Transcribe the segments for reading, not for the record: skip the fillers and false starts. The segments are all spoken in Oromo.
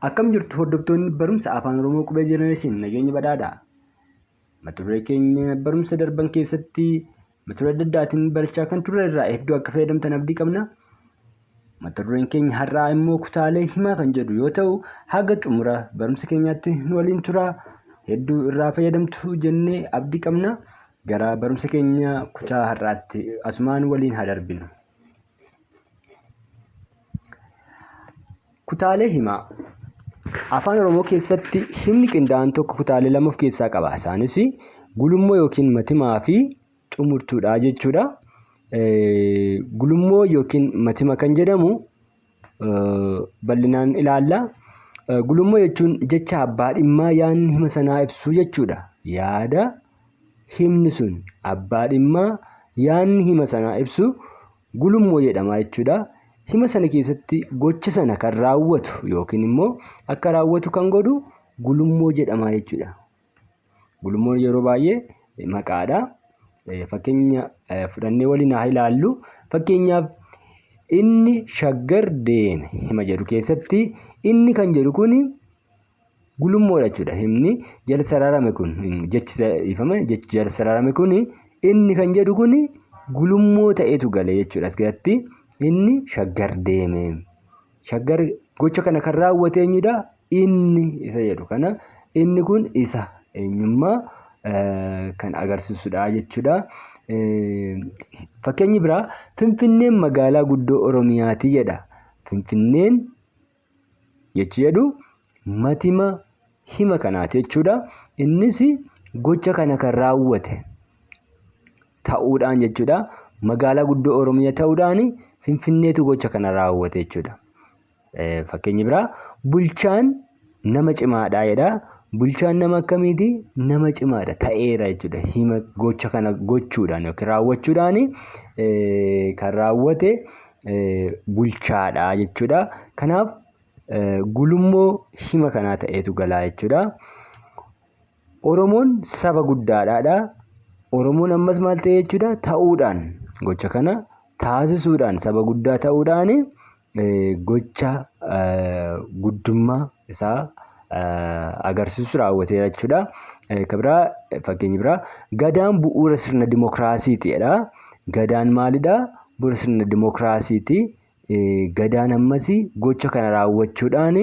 Akkam jirtu hordoftoonni barumsa Afaan Oromoo Qubee Generation nageenya badhaadha. Mata duree keenya barumsa darban keessatti mata duree adda addaatiin barachaa kan turre irraa hedduu akka fayyadamtan abdii qabna. Mata dureen keenya har'aa immoo kutaalee himaa kan jedhu yoo ta'u haga xumura barumsa keenyaatti nu waliin turaa hedduu irraa fayyadamtu jennee abdii qabna. Gara barumsa keenya kutaa har'aatti asumaan waliin haa darbinu. Kutaalee himaa. Afaan Oromoo keessatti himni qindaa'aan tokko kutaalee lama of keessaa qaba. Isaanis gulummoo yookiin matimaa fi xumurtuudha jechuudha. Gulummoo yookiin matima kan jedhamu bal'inaan ilaalla. Gulummoo jechuun jecha abbaa dhimmaa yaadni hima sanaa ibsu jechuudha. Yaada himni sun abbaa dhimmaa yaadni hima sanaa ibsu gulummoo jedhama jechuudha. Hima sana keessatti gocha sana kan raawwatu yookiin immoo akka raawwatu kan godhu gulummoo jedhama jechuudha. Gulummoon yeroo baay'ee maqaadha. Fakkeenya fudhannee waliin haa ilaallu. Fakkeenyaaf inni shaggar deeme hima jedhu keessatti inni kan jedhu kuni gulummoodha jechuudha. Himni jala sararame kun jechi dhiifama jechi jala sararame kun inni kan jedhu kun gulummoo ta'etu gale jechuudha. As keessatti inni shaggar deeme. Shaggar gocha kana kan raawwate eenyudha? Inni isa jedhu kana inni kun isa eenyummaa kan agarsiisudha jechuudha. Fakkeenyi biraa Finfinneen magaalaa guddoo Oromiyaati jedha. Finfinneen jechi jedhu matima hima kanaati jechuudha. Innis gocha kana kan raawwate ta'uudhaan jechuudha. Magaalaa guddoo Oromiyaa ta'uudhaan Finfinneetu gocha kana raawwate jechuudha. Fakkeenyi biraa bulchaan nama cimaadha jedha. Bulchaan nama akkamiiti? Nama cimaadha ta'eera jechuudha. Hima gocha kana gochuudhaan yookiin raawwachuudhaan kan raawwate bulchaadha jechuudha. Kanaaf gulummoo hima kanaa ta'eetu galaa jechuudha. Oromoon saba guddaadha. Oromoon ammas maal ta'e jechuudha? Ta'uudhaan gocha kana taasisuudhaan saba guddaa ta'uudhaan gocha guddummaa isaa agarsiisu raawwateera jechuudha. Kan biraa fakkeenyi biraa Gadaan bu'uura sirna dimokiraasiiti jedha. Gadaan maalidha? Bu'uura sirna dimokiraasiiti. Gadaan ammas gocha kana raawwachuudhaan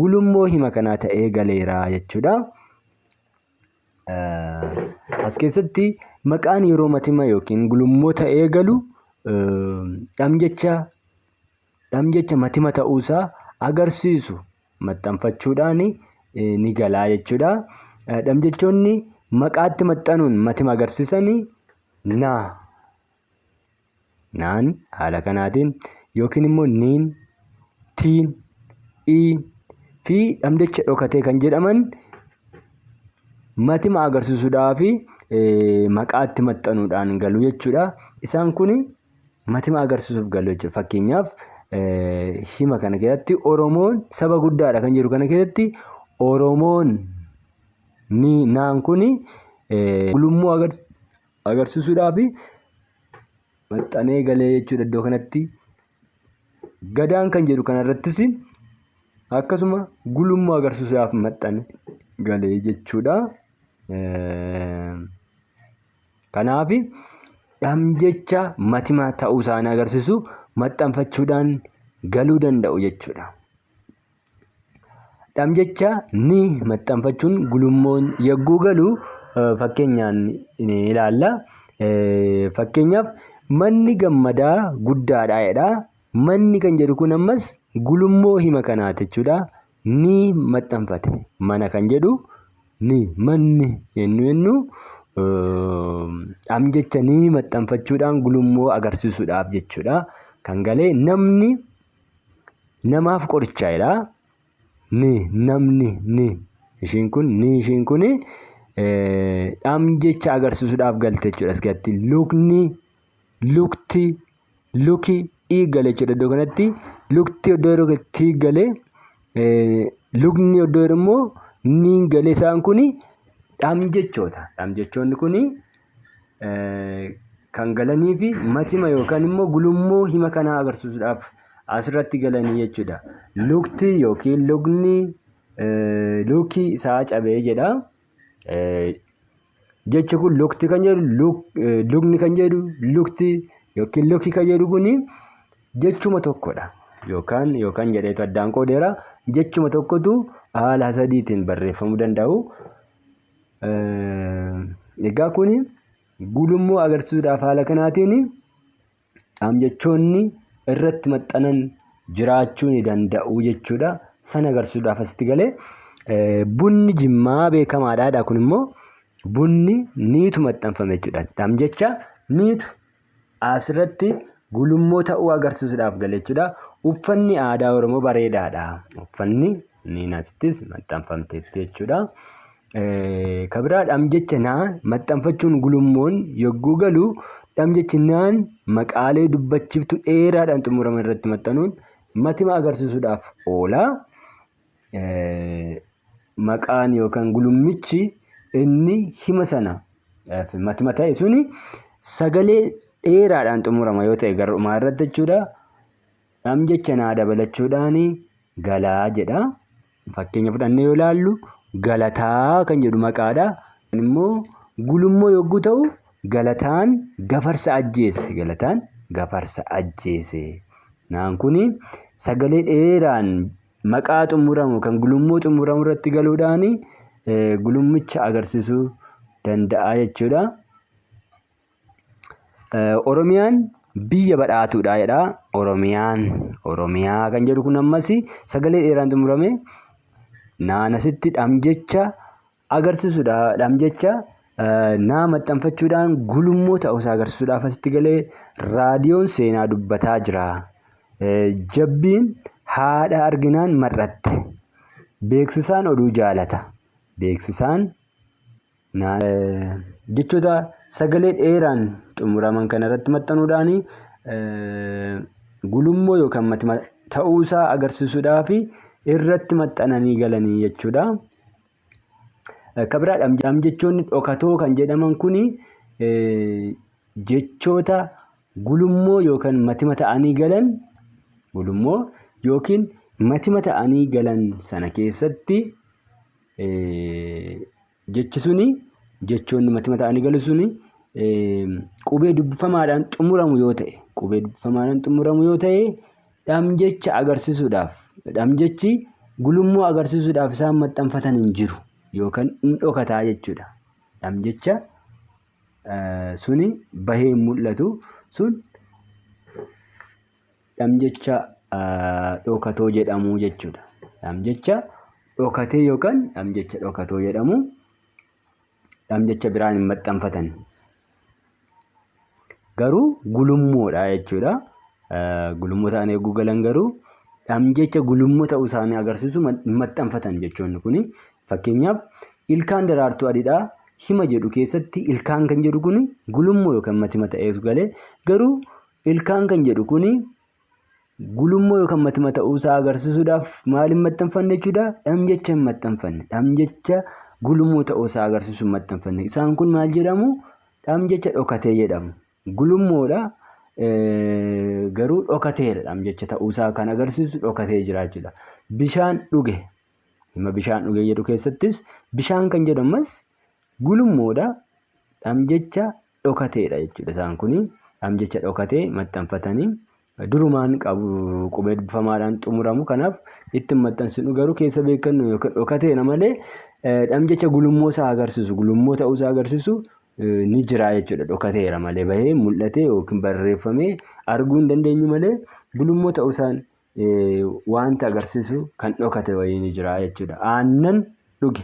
gulummoo hima kanaa ta'ee galeera jechuudha. As keessatti maqaan yeroo matima yookiin gulummoo ta'ee galu dhamjecha dhamjecha matima ta'uusaa agarsiisu maxxanfachuudhaan ni galaa jechuudha. Dhamjechoonni maqaatti maxxanuun matima agarsiisan na, naan haala kanaatiin yookiin immoo niin, tiin, iin fi dhamjecha dhokatee kan jedhaman matima agarsiisuudhaaf maqaatti maxxanuudhaan galu jechuudha. Isaan kun matima agarsiisuuf galu jechuudha. Fakkeenyaaf hima kana keessatti Oromoon saba guddaadha kan jedhu kana keessatti Oromoon ni naan kun gulummoo agarsiisuudhaaf maxxanee galee jechuudha iddoo kanatti. Gadaan kan jedhu kanarrattis akkasuma gulummoo agarsiisuudhaaf maxxanee galee jechuudha. Kanaaf dhamjecha matima ta'uu isaanii agarsiisu maxxanfachuudhaan galuu danda'u jechuudha. Dhamjecha ni maxxanfachuun gulummoon yagguu galu fakkeenyaan ni ilaalla. Fakkeenyaaf manni gammadaa guddaadha jedha. Manni kan jedhu kun ammas gulummoo hima kanaati jechuudha. Ni maxxanfate. Mana kan jedhu ni manni yennu jennu dhamjecha ni maxxanfachuudhaan gulummoo agarsiisuudhaaf jechuudha. Kan galee namni namaaf qoricha jedha. Ni namni ni ishiin kun ni ishiin kun dhamjecha agarsiisuudhaaf galte jechuudha. As keessatti lukni lukti luki i gale jechuudha iddoo kanatti lukti iddoo yeroo ti gale lukni iddoo yeroo immoo ni gale isaan kun dhamjechoota. Dhamjechoonni kun kan galanii fi matima yookaan immoo gulummoo hima kanaa agarsiisuudhaaf asirratti galanii jechuudha. Lukti yookiin lukni lukii isaa cabee jedha. Jechi kun lukti kan jedhu lukni kan jedhu lukti yookiin luki kan jedhu kuni jechuma tokkodha. Yookaan yookaan jedheetu addaan qoodeera. Jechuma tokkotu haala sadiitiin barreeffamuu danda'u. Egaa kuni gulummoo agarsiisuudhaaf haala kanaatiin dhamjechoonni irratti maxxanan jiraachuu ni danda'u jechuudha. Sana agarsiisuudhaaf asitti galee bunni Jimmaa beekamaadha. Kun immoo bunni niitu maxxanfame jechuudha. Dhamjecha niitu asirratti gulummoo ta'uu agarsiisuudhaaf gale jechuudha. Uffanni aadaa Oromoo bareedaadha. Uffanni niin asittis maxxanfamteetti jechuudha. Kan biraa dhamjecha naa maxxanfachuun gulummoon yogguu galu dhamjechi naan maqaalee dubbachiiftuu dheeraadhaan xumuraman irratti maxxanuun matima agarsiisuudhaaf oola. Maqaan yookaan gulummichi inni hima sana matima ta'e suni sagalee dheeraadhaan xumurama yoo ta'e gara dhumaa irratti jechuudha. Dhamjecha naa dabalachuudhaan galaa jedha. Fakkeenya fudhannee yoo ilaallu Galataa kan jedhu maqaadha. Kun immoo gulummoo yogguu ta'u Galataan gafarsa ajjeese. Galataan gafarsa ajjeese. Naan kun sagalee dheeraan maqaa xumuramu kan gulummoo xumuramu irratti galuudhaan gulummicha agarsiisuu danda'a jechuudha. Oromiyaan biyya badhaatuudha jedha. Oromiyaan Oromiyaa kan jedhu kun ammas sagalee dheeraan xumurame naanasitti dhamjecha agarsiisudha. Dhamjecha naa maxxanfachuudhaan gulummoo ta'uusaa agarsiisuudhaaf asitti galee raadiyoon seenaa dubbataa jira. Jabbiin haadha arginaan mar'atte. Beeksisaan oduu jaalata. Beeksisaan Jechoota sagalee dheeraan xumuraman kana irratti maxxanuudhaan gulummoo yookaan matima ta'uusaa agarsiisuudhaaf irratti maxxananii galanii jechuudha. Kan biraa dhamjechoonni dhokatoo kan jedhaman kun jechoota gulummoo yookaan matima ta'anii galan gulummoo yookiin matima ta'anii galan sana keessatti Jechi suni jechoonni matima ta'anii galu suni qubee dubbifamaadhaan xumuramu yoo ta'e qubee dubbifamaadhaan xumuramu yoo ta'e dhamjecha agarsiisuudhaaf dhamjechi gulummoo agarsiisuudhaaf isaan maxxanfatan hin jiru yookaan hin dhokataa jechuudha. Dhamjecha suni bahee hin mul'atu sun dhamjecha dhokatoo jedhamu jechuudha. Dhamjecha dhokatee yookaan dhamjecha dhokatoo jedhamu dhamjecha biraan hin maxxanfatan. Garuu gulummoodha jechuudha. Gulummoo ta'anii eeguu galan garuu dhamjecha gulummoo ta'uu isaanii agarsiisu hin maxxanfatan jechoonni kuni. Fakkeenyaaf ilkaan daraartuu adiidha hima jedhu keessatti ilkaan kan jedhu kuni gulummoo yookaan matima ta'eetu galee garuu Ilkaan kan jedhu kuni gulummoo yookaan matima ta'uusaa agarsiisuudhaaf maal hin maxxanfanne jechuudha? Dhamjecha hin maxxanfanne. Dhamjecha gulummoo ta'uusaa agarsiisu hin maxxanfanne. Isaan kun maal jedhamu? Dhamjecha dhokatee jedhamu. Gulummoodha garuu dhokateera dhamjecha ta'uusaa kan agarsiisu dhokatee jira jechuudha. Bishaan dhuge. Hima bishaan dhuge jedhu keessattis bishaan kan jedhu ammas gulummoodha. Dhamjecha dhokateedha jechuudha. Isaan kun dhamjecha dhokatee maxxanfatanii durumaan qabu qubee dubbifamaadhaan xumuramu. Kanaaf itti hin maxxansinu garuu keessa beekannu yookaan dhokateera malee dhamjecha gulummoo isaa agarsiisu gulummoo ta'uu isaa agarsiisu ni jira jechuudha. Dhokateera malee bahee mul'atee yookiin barreeffamee arguu hin dandeenyu malee gulummoo ta'uu isaan wanta agarsiisu kan dhokate wayii ni jira jechuudha. Aannan dhuge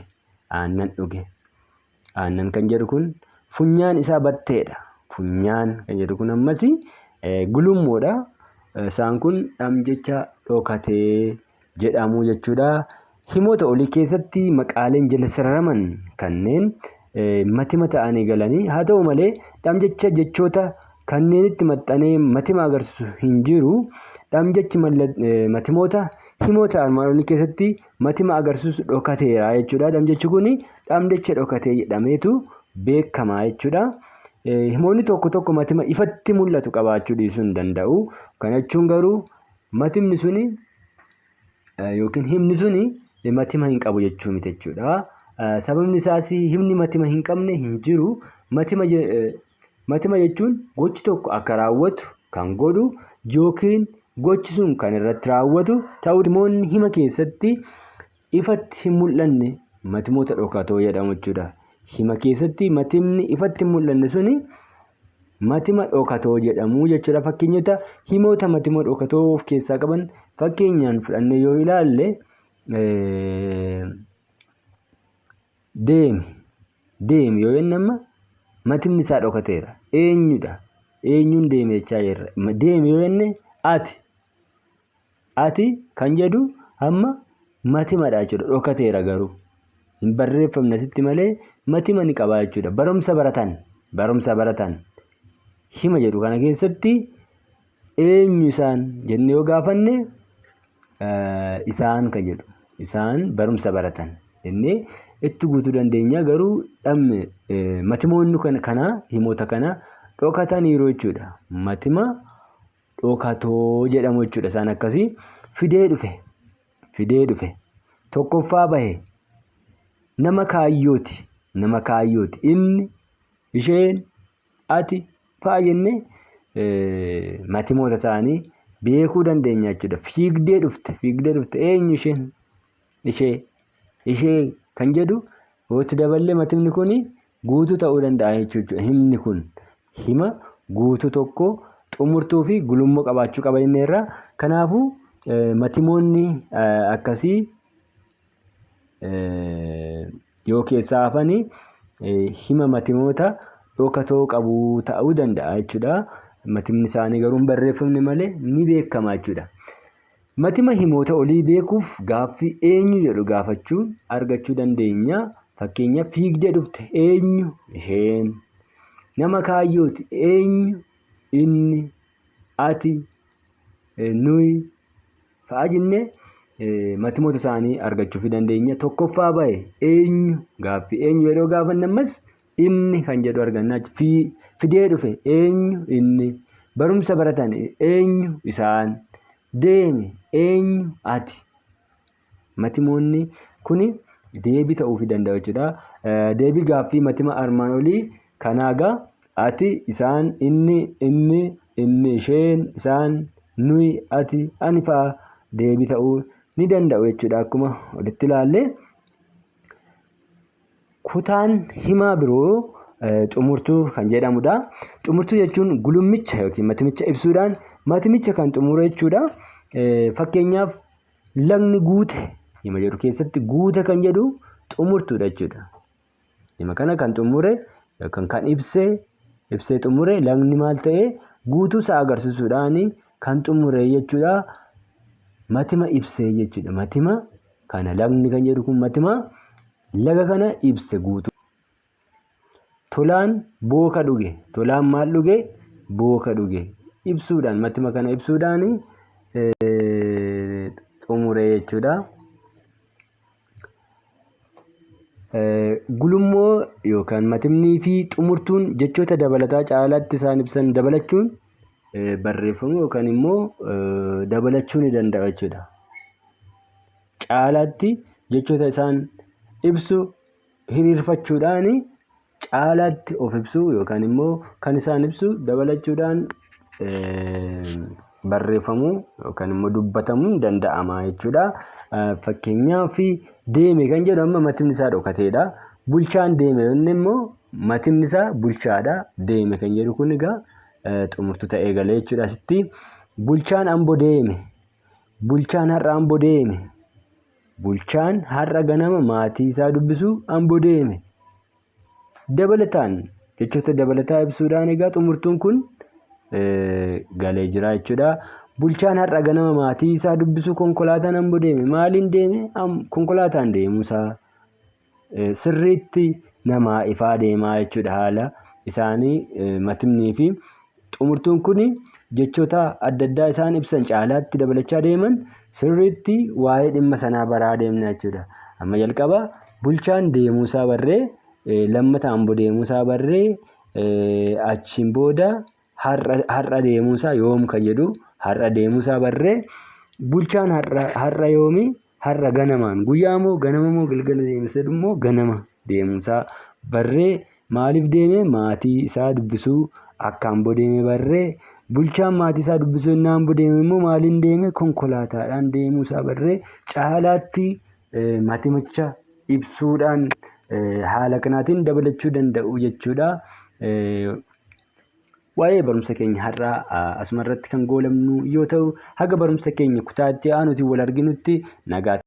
aannan dhuge Aannan kan jedhu kun funyaan isaa batteedha. Funyaan kan jedhu kun ammas gulummoodha. Isaan kun dhamjecha dhokatee jedhamu jechuudha. Himoota olii keessatti maqaaleen jala sararaman kanneen matima ta'anii galanii haa ta'u malee dhamjecha jechoota kanneenitti maxxanee matima agarsiisu hin jiru. Dhamjechi matimoota himoota armaan olii keessatti matima agarsiisu dhokateera jechuudha. Dhamjechi kun dhamjecha dhokatee jedhameetu beekama jechuudha. Himoonni tokko tokko matima ifatti mul'atu qabaachuu dhiisuu hin danda'u. Kana jechuun garuu matimni suni yookiin himni suni matima hin qabu jechuu miti jechuudha. Sababni isaas himni matima hin qabne hin jiru. Matima matima jechuun gochi tokko akka raawwatu kan godhu yookiin gochi sun kan irratti raawwatu ta'uu himoonni hima keessatti ifatti hin mul'anne matimoota dhokatoo jedhamu jechuudha. Hima keessatti matimni ifatti hin mul'anne suni matima dhokatoo jedhamu jechuudha. Fakkeenyota himoota matima dhokatoo of keessaa qaban fakkeenyaan fudhannee yoo ilaalle deemi deemi yoo jenne amma matimni isaa dhokateera. Eenyudha? Eenyuun deeme jechaa jirra. Deemi yoo jenne ati Ati kan jedhu amma matimadha jechuudha. Dhokateera garuu. Hin barreeffamne asitti malee matima ni qaba jechuudha. Barumsa baratan. Barumsa baratan. Hima jedhu kana keessatti eenyu isaan jennee yoo gaafanne isaan kan jedhu. Isaan barumsa baratan jennee itti guutuu dandeenya garuu dhabne matimoonni kana himoota kana dhokataniiru jechuudha. Matima dhokatoo jedhamu jechuudha isaan akkasii. Fidee dhufe. Fidee dhufe. Tokkoffaa bahe. Nama kaayyooti. Nama kaayyooti. Inni, isheen, ati fa'a jennee matimoota isaanii beekuu dandeenya jechuudha. Fiigdee dhufte. Fiigdee dhufte. Eenyu isheen? Ishee. Ishee kan jedhu yoo itti daballee matimni kun guutuu ta'uu danda'a jechuudha. Himni kun hima guutuu tokko xumurtuu fi gulummoo qabaachuu qaba jenneerra. Kanaafuu matimoonni akkasii yoo keessaa hafani hima matimoota dhokatoo qabu ta'uu danda'a jechuudha. Matimni isaanii garuu hin barreeffamne malee ni beekama jechuudha. Matima himoota olii beekuuf gaaffii eenyu jedhu gaafachuun argachuu dandeenya. Fakkeenyaaf fiigdee dhufte eenyu? Isheen. Nama kaayyooti eenyu? Inni. Ati. Nuyi. Fa'a jennee matimoota isaanii argachuu dandeenya. Tokkoffaa bahe eenyu? Gaaffii eenyu jedhu gaafanne ammas inni kan jedhu arganna. Fidee dhufe eenyu? Inni. Barumsa baratan eenyu? Isaan. Deeme eenyu? Ati. Matimoonni kuni deebii ta'uufii danda'u jechuudha. Deebii gaaffii matima armaan olii kanaa egaa ati, isaan, inni, inni, inni, isheen, isaan, nuyi, ati, ani fa'a deebii ta'uu ni danda'u jechuudha akkuma olitti ilaalle. Kutaan himaa biroo xumurtuu kan jedhamudha. Xumurtuu jechuun gulummicha yookiin matimicha ibsuudhaan matimicha kan xumuru jechuudha. Fakkeenyaaf lagni guute hima jedhu keessatti guute kan jedhu xumurtuudha jechuudha. Hima kana kan xumure yookaan kan ibse ibsee xumure lagni maal ta'e guutuu isaa agarsiisuudhaan kan xumure jechuudha. Matima ibsee jechuudha. Matima kana lagni kan jedhu kun matima laga kana ibse guutuu. Tolaan booka dhuge. Tolaan maal dhuge? Booka dhuge. Ibsuudhaan matima kana ibsuudhaan xumure jechuudha. Gulummoo yookaan matimnii fi xumurtuun jechoota dabalataa caalaatti isaan ibsan dabalachuun barreeffamuu yookaan immoo dabalachuu ni danda'a jechuudha. Caalaatti jechoota isaan ibsu hiriirfachuudhaan caalaatti of ibsuu yookaan immoo kan isaan ibsu dabalachuudhaan barreeffamuu yookaan immoo dubbatamuu ni danda'ama jechuudha. Fakkeenyaaf deeme kan jedhu amma matimni isaa dhokateedha. Bulchaan deeme inni immoo matimni isaa bulchaadha. Deeme kan jedhu kun egaa xumurtuu ta'ee galee jechuudha asitti. Bulchaan Ambo deeme. Bulchaan har'a Ambo deeme. Bulchaan har'a ganama maatii isaa dubbisuu Ambo deeme. Dabalataan jechoota dabalataa ibsuudhaan egaa xumurtuun kun galee jira jechuudha. Bulchaan har'a ganama maatii isaa dubbisuu konkolaataan Ambo deeme. Maaliin deeme? Konkolaataan deemuusaa sirriitti namaa ifaa deemaa jechuudha haala isaanii matimnii fi xumurtuun kun jechoota adda addaa isaan ibsan caalaatti dabalachaa deeman sirriitti waa'ee dhimma sanaa baraa deemna jechuudha. Amma jalqaba bulchaan deemuusaa barree lammata ambo deemuusaa barree achiin booda har'a deemuusaa yoom kan jedhu Har'a deemuusaa barree bulchaan har'a har'a yoomi har'a ganamaan guyyaa moo ganama moo galgala deeme jedhu immoo ganama deemuusaa barree maaliif deeme maatii isaa dubbisuu akka Amboo deeme barree bulchaan maatii isaa dubbisuu inni Amboo deeme immoo maaliin deeme konkolaataadhaan deemuusaa barree caalaatti matimicha ibsuudhaan haala kanaatiin dabalachuu danda'u jechuudha. Waa'ee barumsa keenya har'aa asuma irratti kan goolabnu yoo ta'u, haga barumsa keenya kutaa itti aanutiin wal arginutti nagaatti.